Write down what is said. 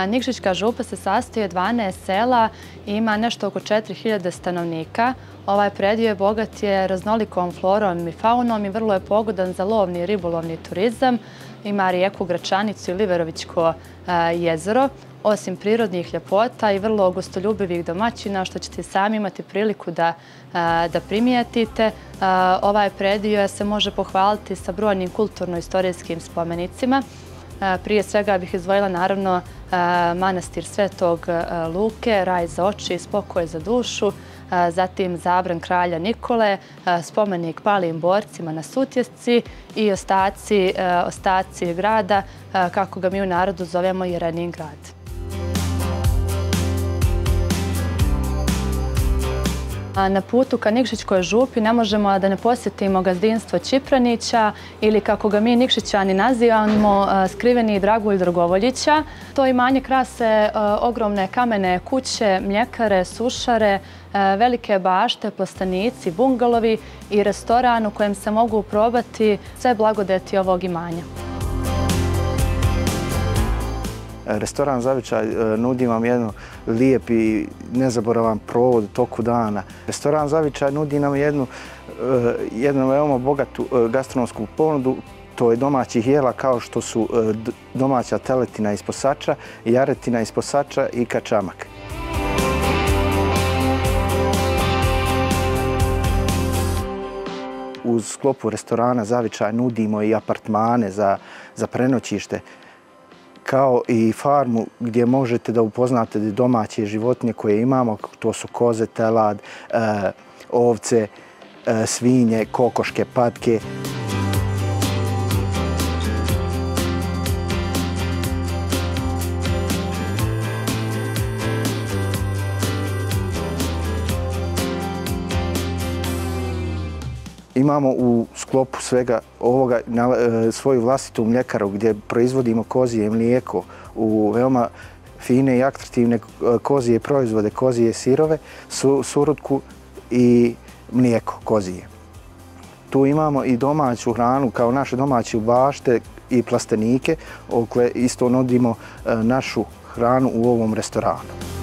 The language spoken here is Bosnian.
Nikšićka župa se sastoji od 12 sela i ima nešto oko 4000 stanovnika. Ovaj predio je bogat raznolikom florom i faunom i vrlo je pogodan za lovni i ribolovni turizam. Ima rijeku Gračanicu i Liverovićko jezero. Osim prirodnih ljepota i vrlo gostoljubivih domaćina, što ćete sami imati priliku da primijetite, ovaj predio se može pohvaliti sa brojnim kulturno-istorijskim spomenicima. Prije svega bih izdvojila naravno manastir Svetog Luke, raj za oči i spokoj za dušu, zatim zabran kralja Nikole, spomenik palim borcima na Sutjesci i ostaci grada, kako ga mi u narodu zovemo Jerenin grad. Na putu ka Nikšićkoj župi ne možemo da ne posjetimo gazdinstvo Čipranića ili kako ga mi Nikšićani nazivamo skriveni Dragulj Dragovoljića. To imanje krase ogromne kamene kuće, mljekare, sušare, velike bašte, plastanici, bungalovi i restoran u kojem se mogu probati sve blagodeti ovog imanja. Restoran Zavičaj nudi vam jedan lijep i nezaboravan provod u toku dana. Restoran Zavičaj nudi nam jednu veoma bogatu gastronomsku ponudu. To je domaćih jela kao što su domaća teletina iz Posača, jaretina iz Posača i kačamak. U sklopu restorana Zavičaj nudimo i apartmane za prenoćište, kao i farmu gdje možete da upoznate domaće životinje koje imamo. To su koze, telad, ovce, svinje, kokoške, patke. Imamo u sklopu svega ovoga svoju vlastitu mljekaru gdje proizvodimo kozije mlijeko u veoma fine i atraktivne kozije proizvode, kozije sirove, surutku i mlijeko kozije. Tu imamo i domaću hranu kao naše domaće bašte i plastenike, isto nudimo našu hranu u ovom restoranu.